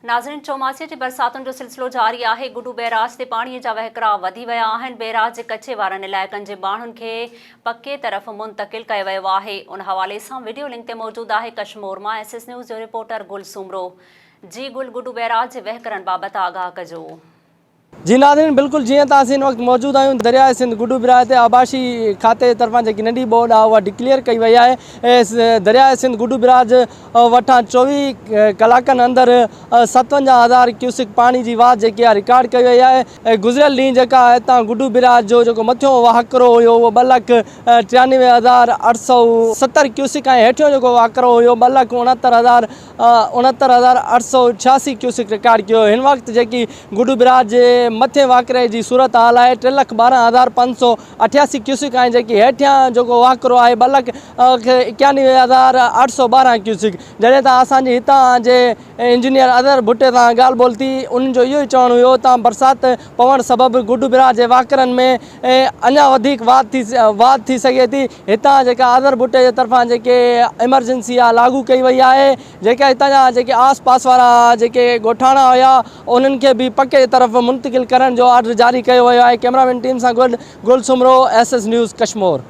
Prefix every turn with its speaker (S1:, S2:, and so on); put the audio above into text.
S1: ناظرين چوماسي جي برساتن جو سلسلو جاري آهي، گڊو بئراج تي پاڻي جا وهڪرا وڌي ويا آهن، بئراج جي ڪچي وارن علائقن جي ماڻهن کي پڪي طرف منتقل ڪيو ويو آهي، ان حوالي سان وڊيو لنڪ تي موجود آهي ڪشمور مان ايس ايس نيوز جو رپورٽر گل سومرو جي گل گڊو بئراج جي وهڪرن بابت آگاهه ڪجو.
S2: جي ناظرين بلڪل جيئن ته اسين هن وقت موجود آهيون درياء سنڌ گڊو براهه تي آباشي کاتي جي طرفان جيڪي ننڍي ٻوڏ آهي اها ڊڪليئر ڪئي وئي آهي درياء سنڌ گڊو براج وٺان 24 ڪلاڪن اندر 57 هزار ڪيوسڪ پاڻي جي واڌ جيڪي آهي رڪارڊ ڪئي وئي آهي گذريل ڏينهن جيڪا هتان گڊو براج جو جيڪو مٿيون وهڪرو هيو اهو ٻه لک ٽيانوي هزار اٺ سو ستر ڪيوسڪ ۽ هيٺيون جيڪو وهڪرو هيو ٻه لک اڻهتر هزار 69886 ڪيوسڪ رڪارڊ ڪيو. هن وقت جيڪي گڊو براج جي مٿين وهڪري جي صورتحال آهي 312588 ڪيوسڪ ۽ جيڪي هيٺيان جيڪو وهڪرو آهي 291812 ڪيوسڪ. جڏهن ته اسان جي هتان جي انجنيئر اظهر ڀٽي سان ڳالهه ٻولهه ٿي انهن جو اهو ئي چوڻ هيو ته برسات پوڻ سبب گڊو براج جي وهڪرن ۾ اڃا وڌيڪ واڌ ٿي واڌ ٿي سگهي ٿي. هتان جيڪا اظهر ڀٽي جي طرفان جيڪي ايمرجنسي آ لاڳو ڪئي وئي آهي جيڪا هتان جا جيڪي آس پاس وارا جيڪي ڳوٺاڻا هيا انهن کي به پڪي طرف منتقل ڪرڻ جو آرڊر جاري ڪيو ويو آهي ڪئميرا مين ٽيم سان گڏ Gul Soomro S S news Kashmore.